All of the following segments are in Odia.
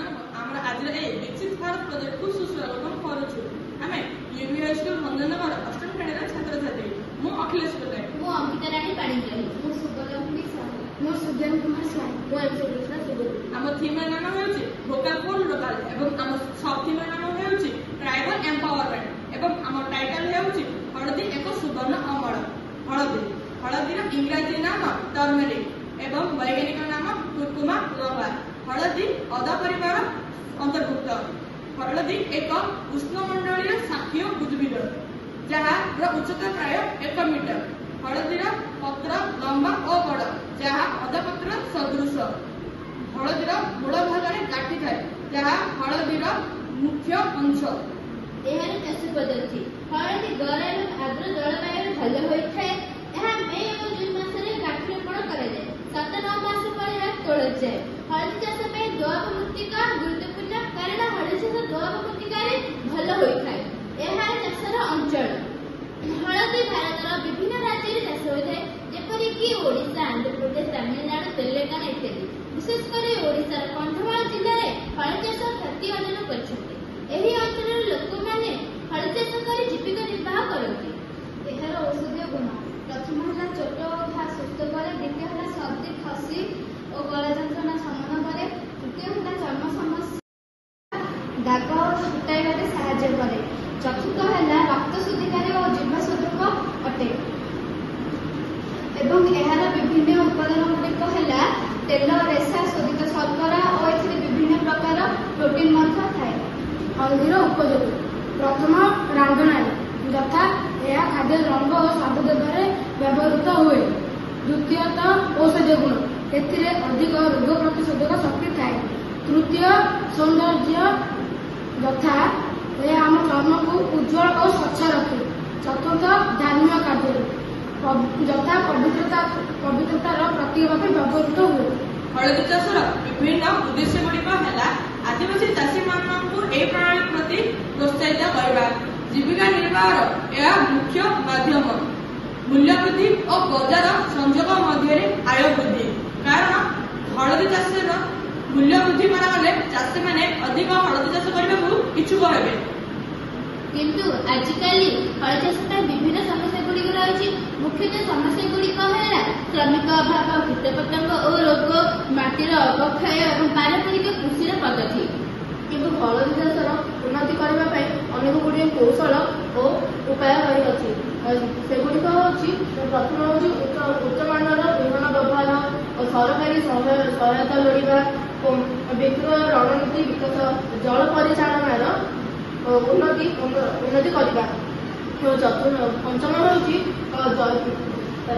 ଆପଣମାନଙ୍କୁ ଆମର ଆଜିର ଏହି ବିକଶିତ ଭାରତ ପ୍ରୋଜେକ୍ଟକୁ ସୁସ୍ୱାଗତମ କରୁଛୁ। ଆମେ ୟୁଭି ହାଇସ୍କୁଲ, ଭଞ୍ଜନଗର, ଅଷ୍ଟମ ଶ୍ରେଣୀର ଛାତ୍ରଛାତ୍ରୀ। ମୁଁ ଅଖିଳେଶ ପଟ୍ଟନାୟକ। ମୁଁ ଅଙ୍କିତା ରାଣୀ ପାଣିଗ୍ରାହୀ। ମୁଁ ଶୁଭଲକ୍ଷ୍ମୀ ସାହୁ। ମୁଁ ସୁଜନ କୁମାର ସ୍ୱାଇଁ। ମୁଁ ଏମ୍ ଶ୍ରୀକୃଷ୍ଣ ସୁବୁଦ୍ଧି। ଆମ ଥିମ୍ର ନାମ ହେଉଛି ଭୋକାଲ ଫର ଲୋକାଲ ଏବଂ ଆମ ସବ୍ ଥିମ୍ର ନାମ ହେଉଛି ଟ୍ରାଇବାଲ ଏମ୍ପାୱାରମେଣ୍ଟ ଏବଂ ଆମ ଟାଇଟଲ ହେଉଛି ହଳଦୀ ଏକ ସୁବର୍ଣ୍ଣ ଅମଳ। ହଳଦୀ, ହଳଦୀର ଇଂରାଜୀ ନାମ ଟର୍ମେରିକ ଏବଂ ବୈଜ୍ଞାନିକ ନାମ କୁରକୁମା ଲଙ୍ଗା। ହଳଦୀ ଅଦା ପରିବାର ଅନ୍ତର୍ଭୁକ୍ତ। ହଳଦୀ ଏକ ଉଷ୍ଣମଣ୍ଡଳୀୟ ଶାକୀୟ ଉଦ୍ଭିଦ, ଯାହାର ଉଚ୍ଚତା ପ୍ରାୟ 1 ମିଟର। ହଳଦୀର ପତ୍ର ଲମ୍ବା ଓ ବଡ଼, ଯାହା ଅଦା ପତ୍ର ସଦୃଶ। ହଳଦୀର ମୂଳ ଭାଗରେ ଗାଠି ଥାଏ, ଯାହା ହଳଦୀର ମୁଖ୍ୟ ଅଂଶ। ଏହାର ଚାଷ ପଦ୍ଧତି: ହଳଦୀ ଗରମ ଏବଂ ଆର୍ଦ୍ର ଜଳବାୟୁରେ ଭଲ ହୋଇଥାଏ। ଏହା ମେ ଏବଂ ଜୁନ ମାସରେ ଗାଠି ରୋପଣ କରାଯାଏ। 7-9 ମାସ ପରେ ଏହା ତୋଳାଯାଏ। ହଳଦୀ ଚାଷ ପାଇଁ ଦୋଆବ ମୃତ୍ତିକା ଗୁରୁତ୍ୱପୂର୍ଣ୍ଣ, କାରଣ ହଳଦୀ ଚାଷ ଦୋଆବ ମୃତ୍ତିକାରେ ଭଲ ହୋଇଥାଏ। ଏହାର ଚାଷର ଅଞ୍ଚଳ: ହଳଦୀ ଭାରତର ବିଭିନ୍ନ ରାଜ୍ୟରେ ଚାଷ ହୋଇଥାଏ, ଯେପରିକି ଓଡ଼ିଶା, ଆନ୍ଧ୍ରପ୍ରଦେଶ, ତାମିଲନାଡୁ, ତେଲେଙ୍ଗାନା ଇତ୍ୟାଦି। ବିଶେଷ କରି ଓଡ଼ିଶାର କନ୍ଧମାଳ ଜିଲ୍ଲାରେ ହଳଦୀ ଚାଷ ଖ୍ୟାତି ଅର୍ଜନ କରିଛନ୍ତି। ଏହି ଅଞ୍ଚଳର ଲୋକମାନେ ହଳଦୀ ଚାଷ କରି ଜୀବିକା ନିର୍ବାହ କରନ୍ତି। ଏହାର ଔଷଧୀୟ ଗୁଣ: ପ୍ରଥମ ହେଲା ଚୋଟ ଓ ଘା ସୁସ୍ଥ କରେ। ଦ୍ୱିତୀୟ ହେଲା ସର୍ଦ୍ଦି, ଖାସି ଓ ଗଳା ଯନ୍ତ୍ରଣା ଶମନ କରେ। ତୃତୀୟ ହେଲା ଚର୍ମ ସମସ୍ୟା, ଦାଗ ହଟାଇବାରେ ସାହାଯ୍ୟ କରେ। ଚତୁର୍ଥ ହେଲା ରକ୍ତ ଶୁଦ୍ଧିକାରୀ ଓ ଜିହ୍ବା ଶୋଧକ ଅଟେ। ଏବଂ ଏହାର ବିଭିନ୍ନ ଉପାଦାନ ଗୁଡ଼ିକ ହେଲା ତେଲ, ରେସା, ଶୋଧିତ ଶର୍କରା ଓ ଏଥିରେ ବିଭିନ୍ନ ପ୍ରକାର ପ୍ରୋଟିନ ମଧ୍ୟ ଥାଏ। ହଳଦୀର ଉପଯୋଗ: ପ୍ରଥମ, ରାନ୍ଧଣାରେ, ଯଥା ଏହା ଖାଦ୍ୟ ରଙ୍ଗ ଓ ସ୍ୱାଦ ଦେବାରେ ବ୍ୟବହୃତ ହୁଏ। ଦ୍ୱିତୀୟତଃ, ଔଷଧୀୟ ଗୁଣ, ଏଥିରେ ଅଧିକ ରୋଗ ପ୍ରତିଶୋଧକ ଶକ୍ତି ଥାଏ। ତୃତୀୟ, ସୌନ୍ଦର୍ଯ୍ୟ, ଯଥା ଏହା ଆମ ଚର୍ମକୁ ଉଜ୍ଜଳ ଓ ସ୍ୱଚ୍ଛ ରଖେ। ଚତୁର୍ଥ, ଧାର୍ମିକ କାର୍ଯ୍ୟରେ, ଯଥା ପବିତ୍ରତାର ପ୍ରତୀକ ଭାବେ ବ୍ୟବହୃତ ହୁଏ। ହଳଦୀ ଚାଷର ବିଭିନ୍ନ ଉଦ୍ଦେଶ୍ୟ ଗୁଡ଼ିକ ହେଲା ଆଦିବାସୀ ଚାଷୀମାନଙ୍କୁ ଏହି ପ୍ରଣାଳୀ ପ୍ରତି ପ୍ରୋତ୍ସାହିତ କରିବା, ଜୀବିକା ନିର୍ବାହର ଏହା ମୁଖ୍ୟ ମାଧ୍ୟମ, ମୂଲ୍ୟ ବୃଦ୍ଧି ଓ ବଜାର ସଂଯୋଗ ମଧ୍ୟରେ ଆୟ ବୃଦ୍ଧି। କାରଣ ହଳଦୀ ଚାଷର ମୂଲ୍ୟ ବୃଦ୍ଧି କରାଗଲେ ଚାଷୀମାନେ ଅଧିକ ହଳଦୀ ଚାଷ କରିବାକୁ ଇଚ୍ଛୁକ ହେବେ। କିନ୍ତୁ ଆଜିକାଲି ହଳଦୀ ଚାଷ ପାଇଁ ବିଭିନ୍ନ ସମସ୍ୟା ଗୁଡ଼ିକ ରହିଛି। ମୁଖ୍ୟତଃ ସମସ୍ୟା ଗୁଡ଼ିକ ହେଲା ଶ୍ରମିକ ଅଭାବ, କୀଟପତଙ୍ଗ ଓ ରୋଗ, ମାଟିର ଅବକ୍ଷୟ ଏବଂ ପାରମ୍ପରିକ କୃଷିର ପଦ୍ଧତି। କିନ୍ତୁ ହଳଦୀ ଚାଷର ଉନ୍ନତି କରିବା ପାଇଁ ଅନେକ ଗୁଡ଼ିଏ କୌଶଳ ଓ ଉପାୟ ରହିଅଛି। ସେଗୁଡ଼ିକ ହେଉଛି, ପ୍ରଥମ ହେଉଛି ଉଚ୍ଚମାନର ବିହନ ବ୍ୟବହାର ଓ ସରକାରୀ ସହାୟତା ଲୋଡ଼ିବା ଓ ବିକ୍ରୟ ରଣନୀତି ବିକାଶ, ଜଳ ପରିଚାଳନାର ଉନ୍ନତି କରିବା। ପଞ୍ଚମ ହେଉଛି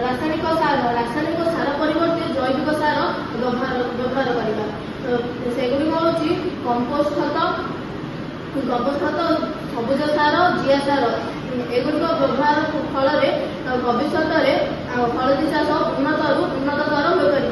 ରାସାୟନିକ ସାର ପରିବର୍ତ୍ତେ ଜୈବିକ ସାର ବ୍ୟବହାର କରିବା। ସେଗୁଡ଼ିକ ହେଉଛି କମ୍ପୋଷ୍ଟ ଖତ, ସବୁଜ ସାର, ଜିଆ ସାର। ଏଗୁଡ଼ିକ ବ୍ୟବହାର ଫଳରେ ଭବିଷ୍ୟତରେ ହଳଦୀ ଚାଷ ଉନ୍ନତରୁ ଉନ୍ନତତର ହୋଇପାରିବ।